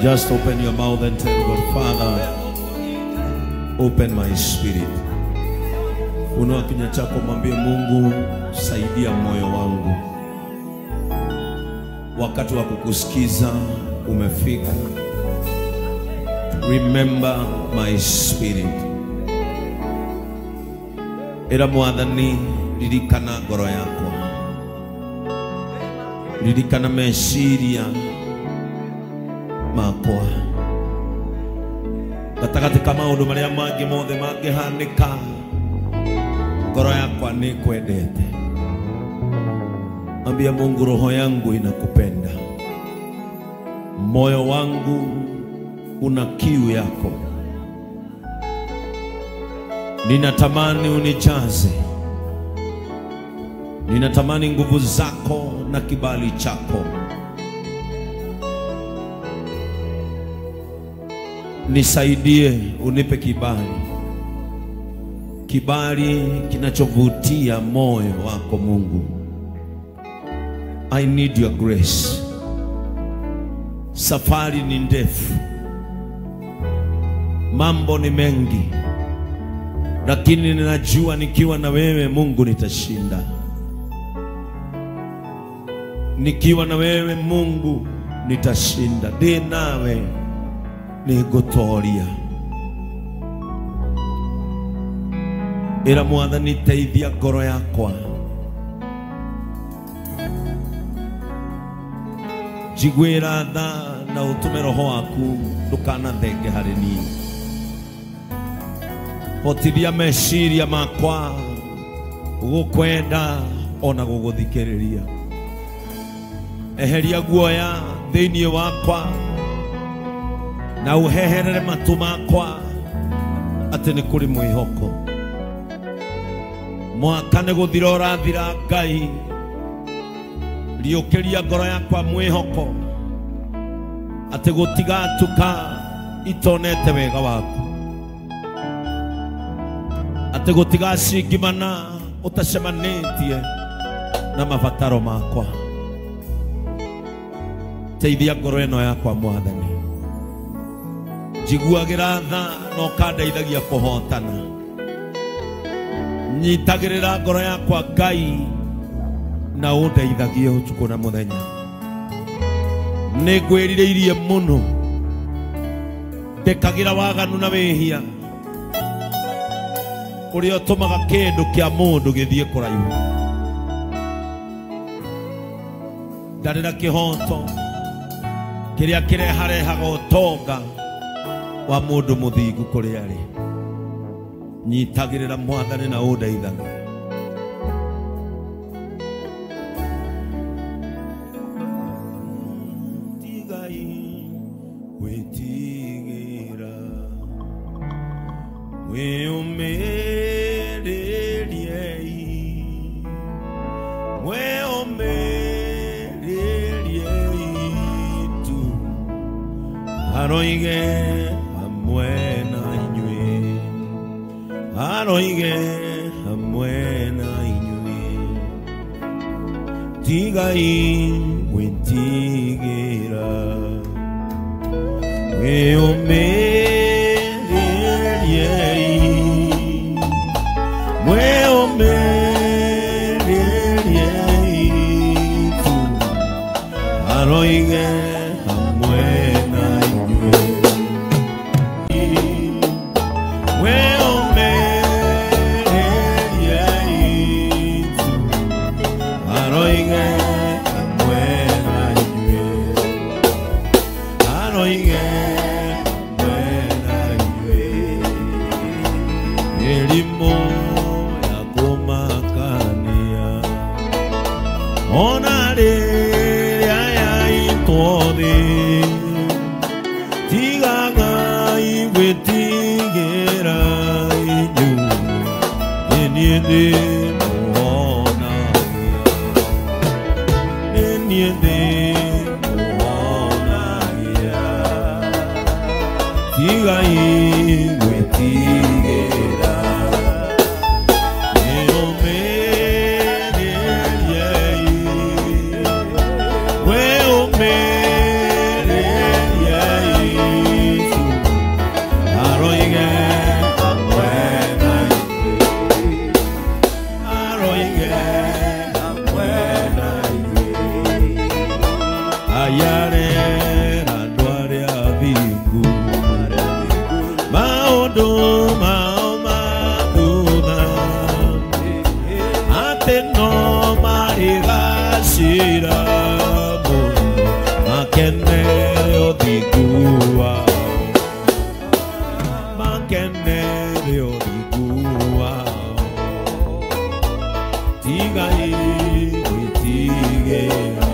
Just open your mouth and tell God, Father, open my spirit. Funua kinywa chako, mwambie Mungu, saidia moyo wangu. Wakati wa kukusikiza umefika. Remember my spirit. Era Mwathani, ririkana ngoro yakwa, ririkana meciria makwa gatagatĩ ka maũndũ marĩa mangĩ mothe mangĩhanĩka, ngoro yakwa nĩ kwendete. Ambia Mungu, roho yangu inakupenda, moyo wangu una kiu yako, ninatamani unijaze, ninatamani nguvu zako na kibali chako. Nisaidie, unipe kibali, kibali kinachovutia moyo wako Mungu. I need your grace. Safari ni ndefu, mambo ni mengi, lakini ninajua nikiwa na wewe Mungu nitashinda. Nikiwa na wewe Mungu nitashinda. Ndi nawe nĩngũtoria. Ĩra Mwathani, teithia ngoro yakwa, njiguĩra tha na ũtũme roho waku ndũkanathenge harĩ niĩ. Hotithia meciria makwa gũkwenda ona gũgũthikĩrĩria. Eheria guoya thĩinĩ wakwa na uheherere matu makwa atĩ nĩ kũrĩ mwĩhoko. Mwaka nĩ gũthira ũrathira, Ngai riũkĩria ngoro yakwa mwĩhoko atĩ gũtigatuka itonete wega waku, atĩ gũtigacingimana ũtacemanĩtie na mabataro makwa. Teithia ngoro ĩno yakwa Mwathani, njiguagĩra tha na ũkandeithagia kũhotana. Nyitagĩrĩra ngoro yakwa Ngai na ũndeithagie ũtukũ na mũthenya. Nĩngwĩrirĩirie mũno, ndekagĩra waganu na wĩhia ũrĩa ũtũmaga kĩndũ kĩa mũndũ gĩthiĩ kũraihu. Ndarĩra kĩhoto kĩrĩa kĩreharehaga ũtonga wa mũndũ mũthingu kũrĩa arĩ. Nyitagĩrĩra Mwathani na ũndeithagie. Tigai gwĩtigĩra, mwĩyũmĩrĩriei, mwĩyũmĩrĩriei tu, aroige hamwe na inyuĩ, aroige hamwe na inyuĩ. Tigai gwĩtigĩra, mwĩyũmĩrĩriei, mwĩyũmĩrĩriei tu, aroige hamwe na inyuĩ. Mwĩyũmĩrĩriei tu, aroige hamwe na inyuĩ, aroige hamwe na inyuĩ. Mĩrimũ ya kũmakania ona rĩrĩa yaitwo thĩ, tigagai gwĩtigĩra inyuĩ, nĩ niĩ ndĩmũhonagia, nĩ niĩ ndĩmũhonagia. Tigai gwĩtigĩra, mwĩyũmĩrĩriei, mwĩyũmĩrĩriei Ngai arera andũ arĩa athingu maũndũ mao ma thutha atĩ no marĩgacĩra mũno makenere ũthingu wao makenere ũthingu wao tigai gwĩtigĩra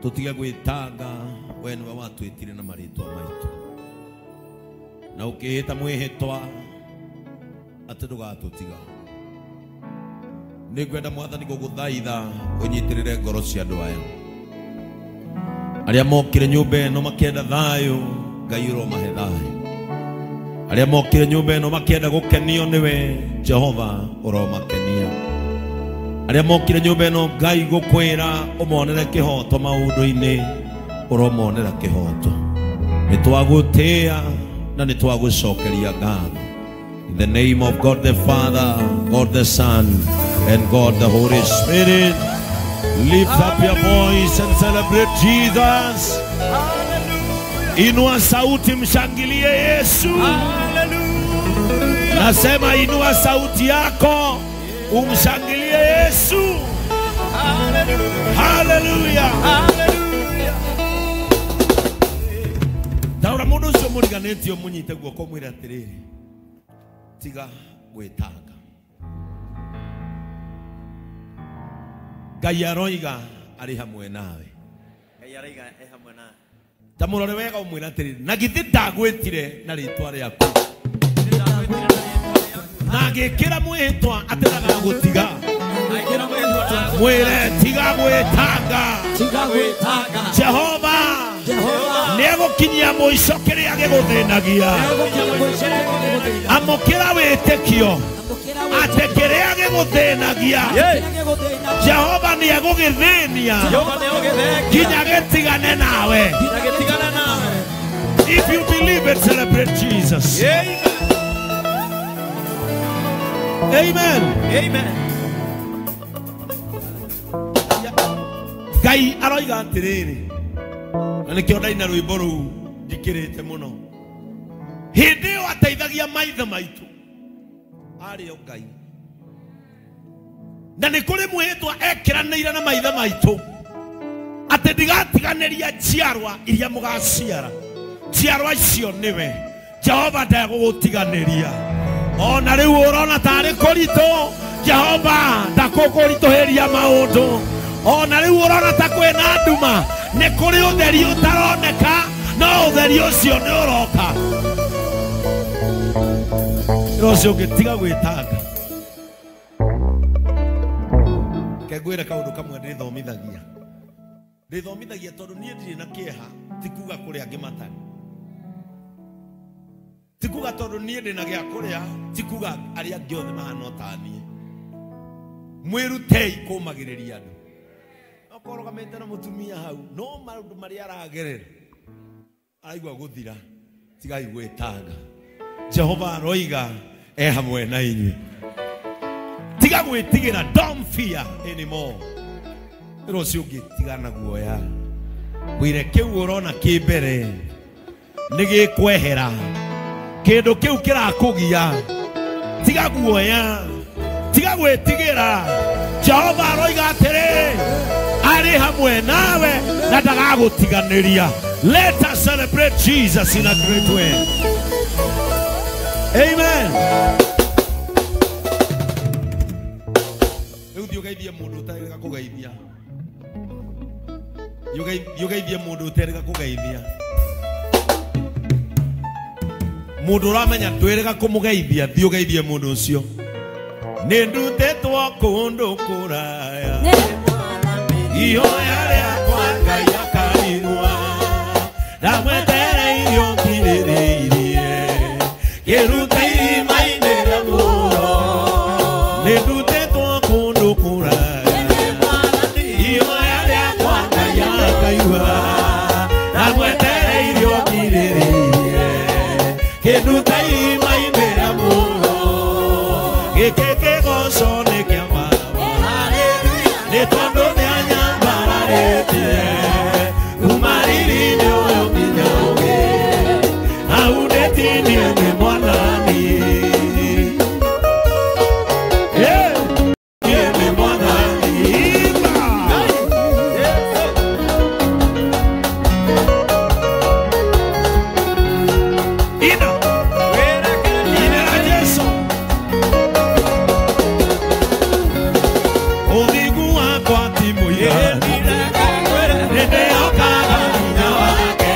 Tutige gwitanga we niwe watwitire na maritwa maitu na ukihita mwihitwa ati ndugatutiga. Ningwenda Mwathani guguthaitha unyitirire ngoro cia andu aya aria mokire nyumba ino makienda thayu, Ngai uromahe thayu. Aria mokire nyumba ino makienda gukenio niwe, Jehova uromakenia. Aria mokire nyumba ino Ngai gukwira umonere kihoto maundu-ini, uromonera kihoto. Nitwagutia na nitwagucokeria ngatho. In the name of God the Father, God the Son, and God the Holy Spirit, lift up your voice and celebrate Jesus. Inua sauti mshangilie Yesu. Hallelujah. Nasema inua sauti yako umshangilie Yesu. Hallelujah. Hallelujah. Taura mundu ucio muriganĩtie ũmũnyite guoko mwĩre atĩrĩrĩ, tiga gwĩtanga. Ngai aroiga arĩ hamwe nawe. Ngai aroiga e hamwe nawe. Ta mũrore wega ũmwĩre atĩrĩrĩ, na githĩ ndagwĩtire na rĩtwa rĩaku, na ngĩkĩra mwĩhĩtwa atĩ ndagagũtiga. Mwĩre tiga gwĩtanga. Tiga gwĩtanga. Jehova nĩegũkinyia mũico kĩrĩa gĩgũthĩnagia. Amũkĩra wĩtĩkio atĩ kĩrĩa gĩgũthĩnagia Jehova nĩegũgĩthĩnia nginya gĩtigane nawe. If you believe it, celebrate Jesus. Amen. Amen. Ngai aroiga atĩrĩrĩ, na nĩkĩo ndaina rwĩmbo rũu ndikĩrĩte mũno. Hĩndĩ ĩyo ateithagia maithe maitũ arĩ o Ngai, na nĩ kũrĩ mwĩhĩtwa ekĩranĩire na maithe maitũ atĩ ndigatiganĩria njiarwa iria mũgaciara. Njiarwa icio nĩwe Jehova ndegũgũtiganĩria. Ona rĩu ũrona tarĩ kũritũ, Jehova ndakũkũritũhĩria maũndũ. Ona rĩu ũrona ta kwĩna nduma, nĩ kũrĩ ũtheri ũtaroneka, no ũtheri ũcio nĩ ũroka. Ĩra ũcio ũngĩ, tiga gwĩtanga. Reke ngwĩre kaũndũ kamwe ndĩthomithagia. Ndĩthomithagia tondũ niĩ ndirĩ na kĩeha, ti kuga kũrĩ angĩ matarĩ. Ti kuga tondũ niĩ ndĩ na gĩa kũrĩa, ti kuga arĩa angĩ othe mahana o ta niĩ. Mwĩrutei kũmagĩrĩria andũ. Okorwo ũrũgamĩte na mũtumia hau, no maũndũ marĩa aragerera araigua gũthira, tigai gwĩtanga. Jehova aroiga e hamwe na inyuĩ. Tiga gwĩtigĩra, don't fear anymore. Ĩra ũcio ũngĩ, tiga na guoya. Wĩre kĩu ũrona kĩ mbere nĩ gĩkwehera. Kĩndũ kĩu kĩrakũgia, tiga guoya, tiga gwĩtigĩra. Jehova aroiga atĩrĩ, arĩ hamwe nawe na ndagagũtiganĩria. Let us celebrate Jesus in a great way. Amen. Rĩu thiĩ ũgeithie mũndũ ũterĩga kũgeithia. Thiĩ ũgeithie mũndũ ũterĩga kũgeithia. Mũndũ ũramenya ndwĩrĩga kũmũgeithia, thiĩ ũgeithie mũndũ ũcio. Nĩ ndutĩtwo kũndũ kũraya, ihoya rĩakwa Ngai akaigua, ndamwetereirio ngirĩrĩirie, ngĩruta irima-inĩ rĩa muoyo. Nĩ ndutĩtwo kũndũ kũraya, ihoya rĩakwa Ngai akaigua, ndamwetereirio ngirĩrĩirie, ngĩruta irima-inĩ rĩa muoyo. Gĩkĩ kĩgoco nĩ kĩa Baba, nĩ tondũ nĩanyambararĩtie kuma riri-inĩ ũyũ nginya ũngĩ, hau ndĩtinie nĩ Mwathani. Niĩ nĩ Mwathani. Imba. Ina. Inĩra Jesũ. Ũthingu wakwa ti mũiganu, nĩndĩhokaga hinya wake,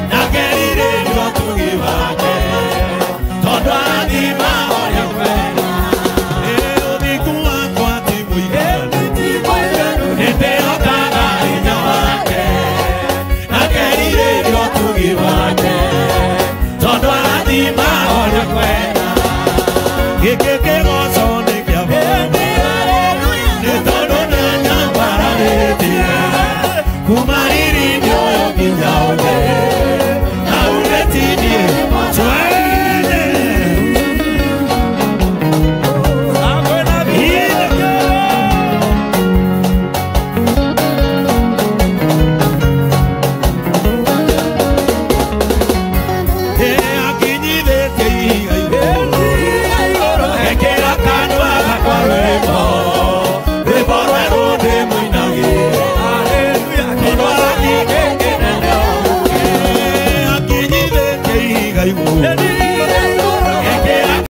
na ngerirĩria ũtugi wake, tondũ arathima ũrĩa kwenda. Ũthingu wakwa ti mũiganu, nĩndĩhokaga hinya wake, na ngerirĩria ũtugi wake, tondũ arathima ũrĩa kwenda. Gĩkĩ